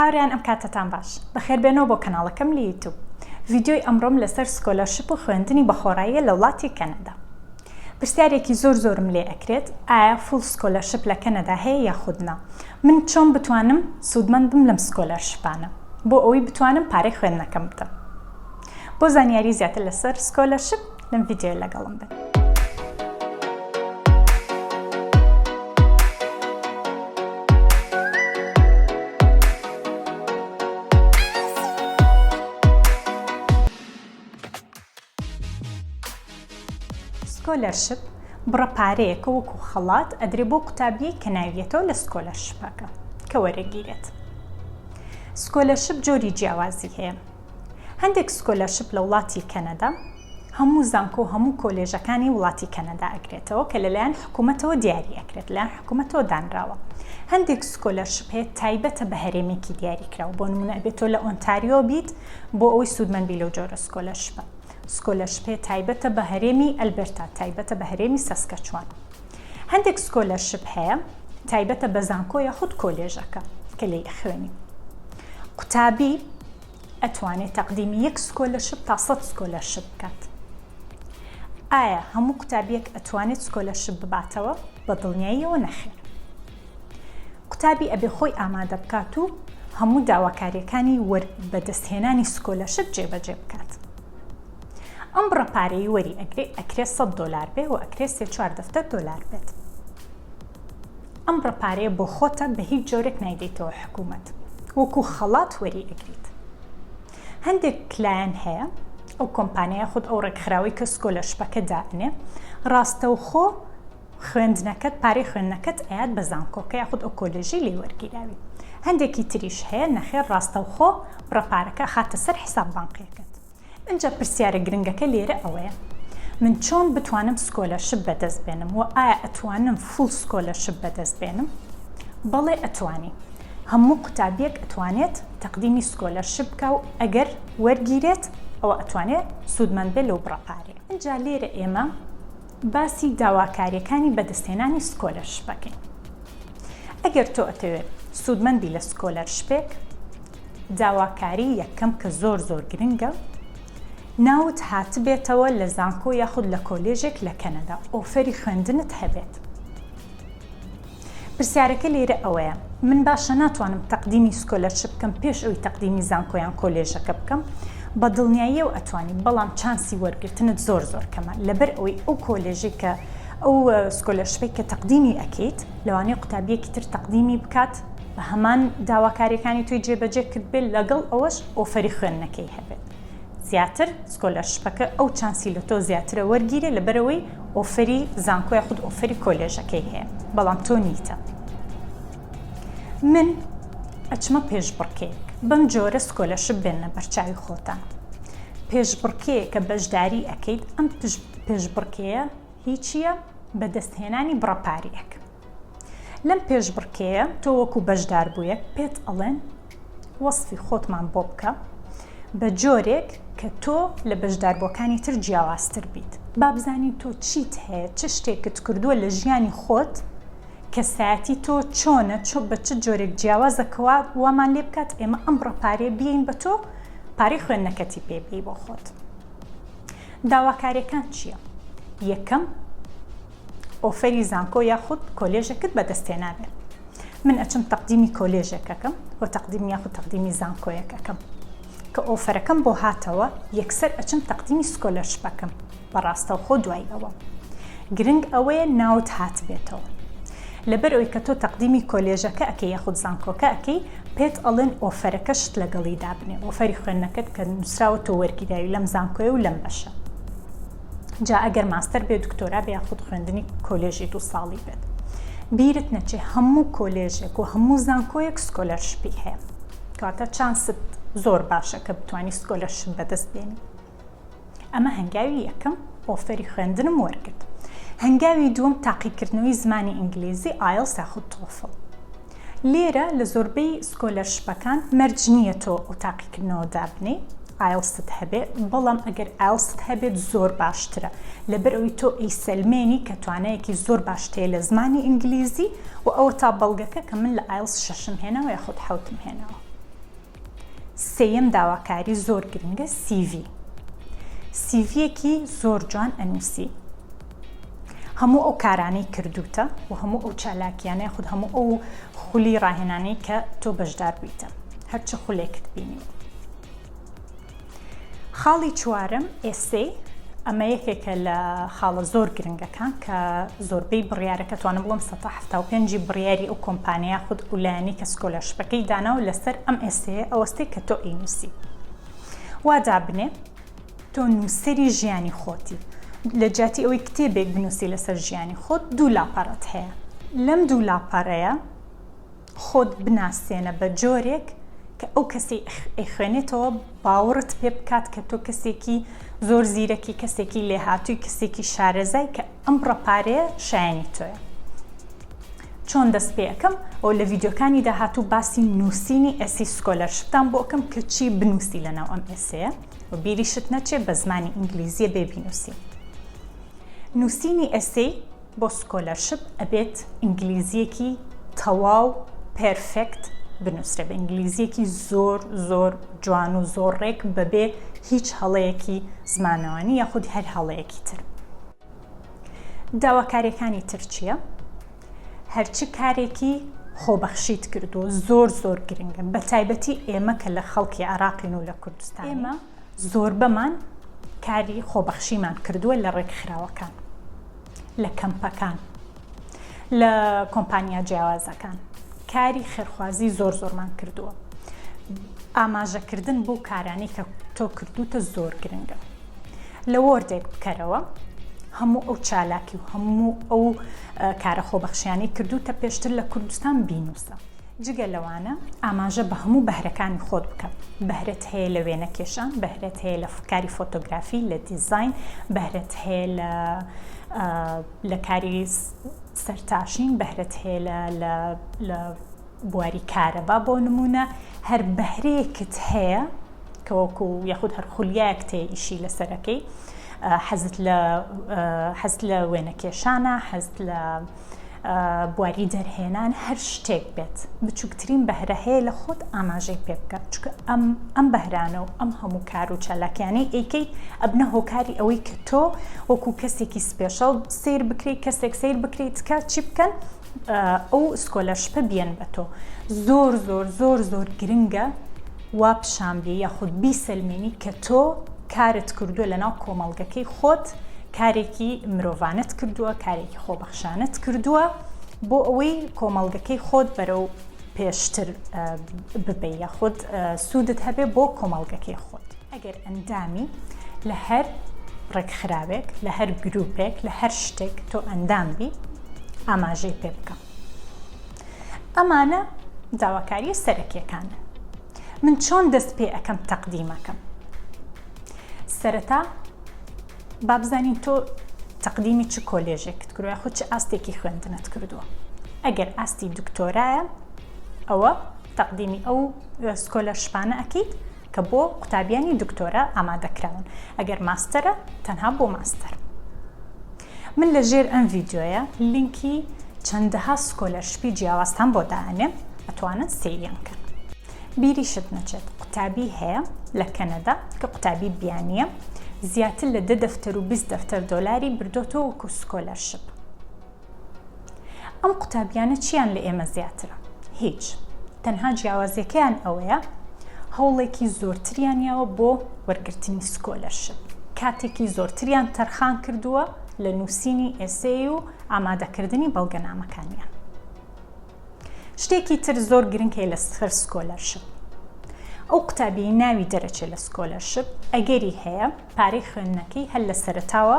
هاورێیان ئەم کاتەتان باش بەخێربێنەوە بۆ کەناڵەکەم لە یوتوب ڤیدیۆی ئەمڕۆم لەسەر scholarship و خوێندنی بەخۆڕاییە لە وڵاتی کەنەدا پرسیارێکی زۆر زۆرم لێ ئەکرێت ئایا full scholarship لە کەنەدا هەیە یاخود نا من چۆن بتوانم سوودمەند بم لەم scholarship انە بۆ ئەوەی بتوانم پارەی خوێندنەکەم بدەم بۆ زانیاری زیاتر لەسەر scholarship لەم ڤیدیۆیە لەگەڵم بن. scholarship بڕە پارەیەکە وەکو خەڵات ئەدرێ بۆ قوتابیەک کە ناویەتەوە لە scholarship ەکە کە وەرەگیرێت. scholarship جۆری جیاوازی هەیە. هەندێک scholarship لە وڵاتی کەنەدا هەموو زانکۆ و هەموو کۆلێژەکانی وڵاتی کەنەدا ئەگرێتەوە کە لەلایەن حکوومەتەوە دیاری ئەکرێت لەلایەن حکوومەتەوە دانراوە هەندێک scholarship هەیە تایبەتە بە هەرێمێکی دیاریکراوە بۆ نمونە ئەبێت تۆ لە ئۆنتاریۆ بیت بۆ ئەوەی سوودمەند بی لەو جۆرە scholarship ە scholarship هەیە تایبەتە بە هەرێمی ئەلبرتا تایبەتە بە هەرێمی سەسکەچوان هەندێک scholarship هەیە تایبەتە بە زانکۆ یاخود کۆلێژەکە کە لێی ئەخوێنی. قوتابی ئەتوانێت تەقدیمی یەک scholarship تا 100 scholarship بکات. ئایا هەموو قوتابیەک ئەتوانێت scholarship بباتەوە؟ بە دڵنیاییەوە نەخێر. قوتابی ئەبێ خۆی ئامادە بکات و هەموو داواکاریەکانی بەدەستهێنانی scholarship جێبەجێ بکات. ئەم بڕە پارەی وەری ئەگرێ ئەکرێ 100 دۆلار بێ و ئەکرێ سێ چوار دەفتەر دۆلار بێت. ئەم بڕە پارەیە بۆ خۆتە بە هیچ جۆرێک نایدەیتەوە حکوومەت وەکو خەڵات وەری ئەگریت. هەندێک لایەن هەیە ئەو کۆمپانیا خود ئەو ڕێکخراوەی کە scholarship ەکە دائەنێ ڕاستەوخۆ خوێندنەکەت پارەی خوێندنەکەت ئەیات بە زانکۆکە یاخود ئەو کۆلێژی لێی وەرگیراوی هەندێکی تریش هەیە نەخێر ڕاستەوخۆ بڕە پارەکە ئەخاتە سەر حساب بانقیەکەت. ئینجا پرسیارە گرنگەکە لێرە ئەوەیە من چۆن بتوانم scholarship بەدەست بێنم و ئایا ئەتوانم full scholarship بەدەست بێنم؟ بەڵێ ئەتوانی. هەموو قوتابیەک ئەتوانێت تەقدیمی scholarship بکا و ئەگەر وەرگیرێت ئەوە ئەتوانێت سوودمەند بێت لەو بڕە پارەیە. ئینجا لێرە ئێمە باسی داواکاریەکانی بەدەستهێنانی scholarship ئەکەین. ئەگەر تۆ ئەتەوێت سوودمەند بی لە scholarship ێک، داواکاری یەکەم کە زۆر زۆر گرنگە، ناوت هاتبێتەوە لە زانکۆ یاخود لە کۆلێژێک لە کەنەدا offer ی خوێندنت هەبێت. پرسیارەکە لێرە ئەوەیە من باشە ناتوانم تەقدیمی scholarship بکەم پێش ئەوی تەقدیمی زانکۆ یان کۆلێژەکە بکەم؟ بە دڵنیاییەوە ئەتوانی بەڵام chance ی وەرگرتنت زۆر زۆر کەمە لەبەر ئەوەی ئەو کۆلێژەی کە ئەو scholarship ەی کە تەقدیمی ئەکەیت لەوانەیە قوتابیەکی تر تەقدیمی بکات بە هەمان داواکاریەکانی تۆی جێبەجێ کردبێت لەگەڵ ئەوەش offer ی خوێندنەکەی هەبێت زیاتر scholarship ەکە ئەو chance ی لە تۆ زیاترە وەرگیرێ لەبەرئەوەی offer ی زانکۆ یاخود offer ی کۆلێژەکەی هەیە بەڵام تۆ نیتە. من ئەچمە پێشبڕکێیەک بەم جۆرە scholarship بێننە بەرچاوی خۆتان پێشبڕکێیەکە بەشداری ئەکەیت ئەم پێشبڕکێیە هیچیە بەدەستهێنانی بڕە پارەیەک لەم پێشبڕکێیە تۆ وەکو بەشداربوویەک پێت ئەڵێن وەسفی خۆتمان بۆ بکە بە جۆرێک کە تۆ لە بەشداربووەکانی تر جیاوازتر بیت با بزانین تۆ چیت هەیە چ شتێکت کردووە لە ژیانی خۆت کەسایەتی تۆ چۆنە چۆ بە چ جۆرێک جیاوازە کەوا وامان لێ بکات ئێمە ئەم بڕە پارەیە بیەین بە تۆ پارەی خوێندنەکەتی پێ بی بۆ خۆت داواکاریەکان چییە؟ یەکەم offer ی زانکۆ یاخود کۆلێژێکت بەدەستهێنابێ من ئەچم تەقدیمی کۆلێژێک ئەکەم و تەقدیم یاخود تەقدیمی زانکۆیەک ئەکەم کە offer ەکەم بۆ هاتەوە یەکسەر ئەچم تەقدیمی scholarship ەکەم بە ڕاستەوخۆ دوای ئەوە گرنگ ئەوەیە ناوت هاتبێتەوە لەبەر ئەوی کە تۆ تەقدیمی کۆلێژەکە ئەکەی یاخود زانکۆکە ئەکەی پێت ئەڵێن offer ەکەشت لەگەڵی دابنێ offer ی خوێندنەکەت کە نووسراوە تۆ وەرگیراوی لەم زانکۆیە و لەم بەشە جا ئەگەر ماستەر بێت دکتۆرا بێ یاخود خوێندنی کۆلێژی دوو ساڵی بێت بیرت نەچێ هەموو کۆلێژێک و هەموو زانکۆیەک scholarship ی هەیە کەواتە chance ت زۆر باشە کە بتانی scholarship بەدەست بێنی ئەمە هەنگاوی یەکەم offer ی خوێندنم وەرگرت هەنگاوی دووەم تاقیکردنەوەی زمانی ئینگلیزی IELTS یاخود TOEFL لێرە لە زۆربەی scholarship ەکان مەرج نییە تۆ ئەو تاقیکردنەوە دابنێی IELTS ت هەبێ بەڵام ئەگەر IELTS ت هەبێت زۆر باشترە لەبەر ئەوی تۆ ئەیسەلمێنی کە توانایەکی زۆر باشت هەیە لە زمانی ئینگلیزی و ئەوە تا بەڵگەکە کە من لە IELTS شەشم هێناوە یاخود حەوتم هێناوە. سێیەم داواکاری زۆر گرنگە CV. سیڤیەکی زۆر جوان ئەنووسی هەموو ئەو کارانەی کردوتە و هەموو ئەو چالاکیانە خود هەموو ئەو خولی ڕاهێنانەی کە تۆ بەشدار بوویتە هەرچ خولێکت بینیوە. خاڵی چوارەم، essay، ئەمە یەکێکە لە خاڵە زۆر گرنگەکان کە زۆربەی بڕیارەکە توانم بڵێم 75% ی بڕیاری ئەو کۆمپانیا خود ئەو لایەنەی کە scholarship ەکەی داناوە لەسەر ئەم essay ە ئەوەستێ کە تۆ ئەینوسی. وا دابنێ تۆ نووسەری ژیانی خۆتی لە جیاتی ئەوەی کتێبێک بنووسی لەسەر ژیانی خۆت دوو لاپەڕەت هەیە لەم دوو لاپەڕەیە خۆت بناسێنە بە جۆرێک کە ئەو کەسەی ئەیخوێنێتەوە باوەڕت پێ بکات کە تۆ کەسێکی زۆر زیرەکی کەسێکی لێهاتووی کەسێکی شارەزای کە ئەم بڕە پارەیە شایەنی تۆیە. چۆن دەست پێ ئەکەم ئەو لە ڤیدیۆکانی داهاتوو باسی نووسینی essay scholarship تان بۆ ئەکەم کە چی بنووسی لەناو ئەم essay ە و بیریشت نەچێ بە زمانی ئینگلیزیە بێ بینووسی. نووسینی essay بۆ scholarship ئەبێت ئینگلیزیەکی تەواو perfect بنووسرێ بە ئینگلیزیەکی زۆر زۆر جوان و زۆر ڕێک بەبێ هیچ هەڵەیەکی زمانەوانی یاخود هەر هەڵەیەکی تر. داواکاریەکانی تر چییە؟ هەرچ کارێکی خۆبەخشیت کردووە زۆر زۆر گرنگە بە تایبەتی ئێمە کە لە خەڵکی عێراقین و لە کوردستان ئێمە زۆربەمان کاری خۆبەخشیمان کردووە لە ڕێکخراوەکان لە کەمپەکان لە کۆمپانیا جیاوازەکان کاری خێرخوازی زۆر زۆرمان کردووە ئاماژەکردن بۆ کارانی کە تۆ کردوتە زۆر گرنگە لە Word ێک بکەرەوە هەموو ئەو چالاکی و هەموو ئەو کارە خۆبەخشیانەی کردوتە پێشتر لە کوردستان بینوسە جگە لەوانە ئاماژە بە هەموو بەهرەکانی خۆت بکە، بەهرەت هەیە لە وێنەکێشان، بەهرەت هەیە لە کاری فۆتۆگرافی، لە دیزاین، بەهرەت هەیە لە لە کاری سەرتاشین، بەهرەت هەیە لە لە لە بواری کارەبا بۆ نمونە، هەر بەهرەیەکت هەیە کە وەکو یاخود هەر خولیایەکت هەیە ئیشی لەسەرەکەی حەزت لە حەزت لە وێنەکێشانە، حەزت لە بواری دەرهێنان هەر شتێک بێت بچووکترین بەهرە هەیە لە خۆت ئاماژەی پێ بکە چونکە ئەم ئەم بەهرانە و ئەم هەموو کار و چالاکیانەی ئەیکەیت ئەبنە هۆکاری ئەوەی کە تۆ وەکو کەسێکی special سیر بکرێت کەسێک سیر بکرێت کە چی بکەن ئەو scholarship ە بیەن بە تۆ زۆر زۆر زۆر زۆر گرنگە وا پیشان بێ یاخود بیسەلمێنی کە تۆ کارت کردووە لەناو کۆمەڵگەکەی خۆت کارێکی مرۆڤانەت کردووە کارێکی خۆبەخشانەت کردووە بۆ ئەوەی کۆمەڵگەکەی خۆت بەرەو پێشتر ببەی یاخود سوودت هەبێ بۆ کۆمەڵگەکەی خۆت. ئەگەر ئەندامی لە هەر ڕێکخراوێک لە هەر گروپێک لە هەر شتێک تۆ ئەندام بی ئاماژەی پێ بکە. ئەمانە داواکاریە سەرەکیەکانن. من چۆن دەست پێ ئەکەم تەقدیمەکەم؟ سەرەتا با بزانین تۆ تەقدیمی چ کۆلێژێکت کردووە یاخود چ ئاستێکی خوێندنت کردووە ئەگەر ئاستی دکتۆرایە ئەوە تەقدیمی ئەو scholarship انە ئەکەیت کە بۆ قوتابیانی دکتۆرا ئامادەکراون ئەگەر ماستەرە تەنها بۆ ماستەر من لە ژێر ئەم ڤیدیۆیە لینکی چەندەها scholarship ی جیاوازتان بۆ دائەنێم ئەتوانن سەیریان کەن. بیریشت نەچێت قوتابی هەیە لە کەنەدا کە قوتابی بیانیە زیاتر لە دە دەفتەر و 20 دەفتەر دۆلاری بردۆتەوە وەکو scholarship. ئەم قوتابیانە چیان لە ئێمە زیاترە؟ هیچ. تەنها جیاوازیەکەیان ئەوەیە هەوڵێکی زۆرتریان یاوە بۆ وەرگرتنی scholarship، کاتێکی زۆرتریان تەرخان کردووە لە نووسینی essay و ئامادەکردنی بەڵگەنامەکانیان. شتێکی تر زۆر گرنگ هەیە لەسەر scholarship، ئەو قوتابیەی ناوی دەرەچێت لە scholarship ئەگەری هەیە پارەی خوێندنەکەی هەر لە سەرەتاوە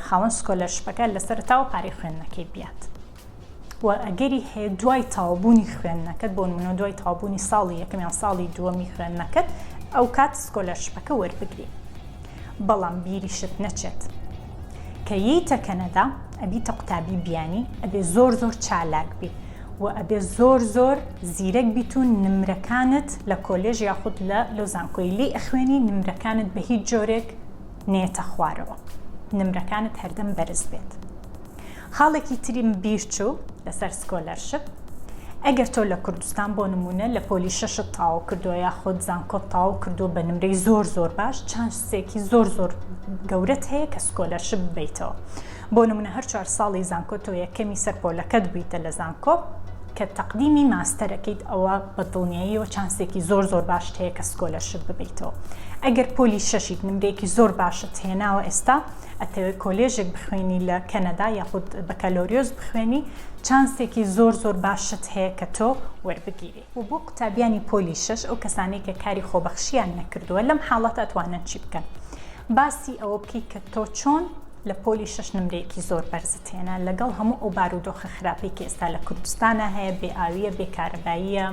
خاوەن scholarship ەکە لە سەرەتاوە پارەی خوێندنەکەی بیات و ئەگەری هەیە دوای تەواوبوونی خوێندنەکەت بۆ نمونە دوای تەواوبوونی ساڵی یەکەم یان ساڵی دووەمی خوێندنەکەت ئەو کات scholarship ەکە وەربگری بەڵام بیریشت نەچێت کە یەیتە کەنەدا ئەبیتە قوتابی بیانی ئەبێ زۆر زۆر چالاک بی و ئەبێ زۆر زۆر زیرەک بیت و نمرەکانت لە کۆلێژ یاخود لە لەو زانکۆی لێی ئەخوێنی نمرەکانت بە هیچ جۆرێک نێتە خوارەوە نمرەکانت هەردەم بەرز بێت. خاڵێکی تریم بیر چوو لەسەر scholarship. ئەگەر تۆ لە کوردستان بۆ نمونە لە پۆلی شەشت تەواو کردووە یاخود زانکۆت تەواو کردووە بە نمرەی زۆر زۆر باش چانسێکی زۆر زۆر گەورەت هەیە کە scholarship ببیتەوە بۆ نمونە هەر چوار ساڵی زانکۆ تۆ یەکەمی سەر پۆلەکەت بوویتە لە زانکۆ کە تەقدیمی ماستەرەکەیت ئەوە بە دڵنیاییەوە چانسێکی زۆر زۆر باشت هەیە کە scholarship ببیتەوە ئەگەر پۆلی شەشیت نمرەیەکی زۆر باشت هێناوە ئێستا ئەتەوێت کۆلێژێک بخوێنی لە کەنەدا یاخود بەکالۆریۆس بخوێنی چانسێکی زۆر زۆر باشت هەیە کە تۆ وەربگیرێی. وە بۆ قوتابیانی پۆلی شەش ئەو کەسانەی کە کاری خۆبەخشیان نەکردووە لەم حاڵەتە ئەتوانن چی بکەن؟ باسی ئەوە بکەی کە تۆ چۆن لە پۆلی شەش نمرەیەکی زۆر بەرزت هێنا لەگەڵ هەموو ئەو بارودۆخە خراپەی کە ئێستا لە کوردستانا هەیە بێ ئاویە بێ کارەباییە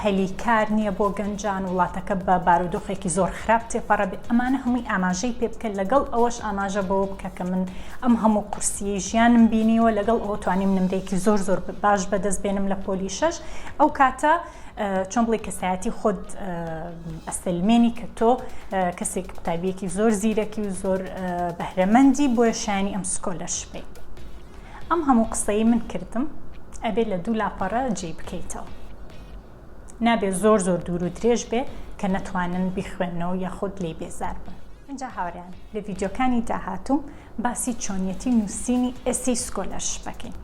هەلی کار نییە بۆ گەنجان وڵاتەکە بە بارودۆخێکی زۆر خراپ تێپەڕە بێ ئەمانە هەمووی ئاماژەی پێ بکە لەگەڵ ئەوەش ئاماژە بەوە بکە کە من ئەم هەموو قورسیەی ژیانم بینیوە لەگەڵ ئەوە توانیم نمرەیەکی زۆر زۆر باش بەدەست بێنم لە پۆلی شەش ئەو کاتە چۆن بڵێ کەسایەتی خۆت ئەسەلمێنی کە تۆ کەسێک قوتابیەکی زۆر زیرەکی و زۆر بەهرەمەندی بۆیە شایانی ئەم scholarship ەی ئەم هەموو قسەی من کردم ئەبێ لە دوو لاپەڕە جێی بکەیتەوە نابێ زۆر زۆر دوور و درێژ بێ کە نەتوانن بیخوێنەوە یاخود لێی بێزار بن. ئینجا هاوڕێیان لە ڤیدیۆکانی داهاتوو باسی چۆنیەتی نووسینی essay scholarship ئەکەین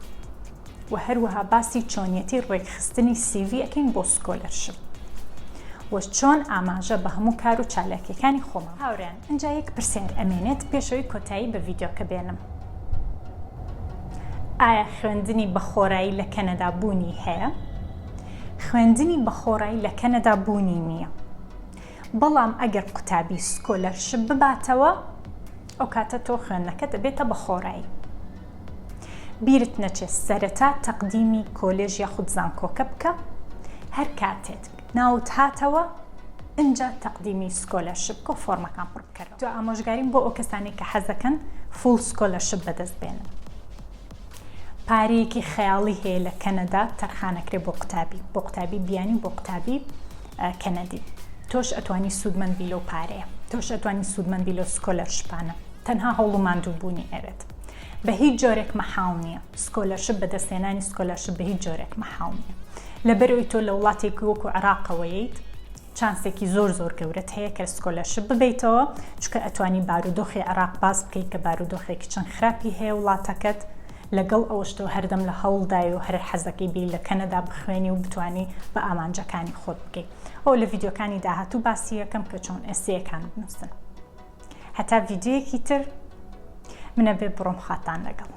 و هەروەها باسی چۆنیەتی ڕێکخستنی CV ئەکەین بۆ scholarship و چۆن ئاماژە بە هەموو کار و چالاکیەکانی خۆمان. هاوڕێیان ئینجا یەک پرسیار ئەمێنێت پێشەوەی کۆتایی بە ڤیدیۆکە بێنم. ئایا خوێندنی بەخۆرایی لە کەنەدا بوونی هەیە؟ خوێندنی بەخۆڕایی لە کەنەدا بوونی نییە. بەڵام ئەگەر قوتابی scholarship بباتەوە ئەو کاتە تۆ خوێندنەکەت ئەبێتە بەخۆڕایی. بیرت نەچێت سەرەتا تەقدیمی کۆلێژ یاخود زانکۆکە بکە هەر کاتێت ناوت هاتەوە ئینجا تەقدیمی scholarship بکە و فۆرمەکان پڕ بکەرەوە. دوا ئامۆژگاریم بۆ ئەو کەسانەی کە حەزەکەن full scholarship بەدەست بێنن. پارەیەکی خەیاڵی هەیە لە کەنەدا تەرخانەکرێ بۆ قوتابی بۆ قوتابی بیانی بۆ قوتابی کەنەدی تۆش ئەتوانی سوودمەند بی لەو پارەیە تۆش ئەتوانی سوودمەند بی لەو scholarship انە تەنها هەوڵ و ماندووبوونی ئەوێت بە هیچ جۆرێک مەحاڵ نییە scholarship بەدەستهێنانی scholarship بە هیچ جۆرێک مەحاڵ نییە لەبەرەوەی تۆ لە وڵاتێکی وەکو عێراقەوەیت چانسێکی زۆر زۆر گەورەت هەیە کە scholarship ببەیتەوە چونکە ئەتوانی بارودۆخی عێراق باس بکەیت کە بارودۆخێکی چەند خراپی هەیە وڵاتەکەت لەگەڵ ئەوەش تۆ هەردەم لە هەوڵدای و هەر حەزەکەی بی لە کەنەدا بخوێنی و بتانی بە ئامانجەکانی خۆت بگەی ئەو لە ڤیدیۆکانی داهاتوو باسی یەکەم کە چۆن essay ەکان بنووسن هەتا ڤیدیۆیەکی تر منە بێ بڕۆم خاتان لەگەڵ.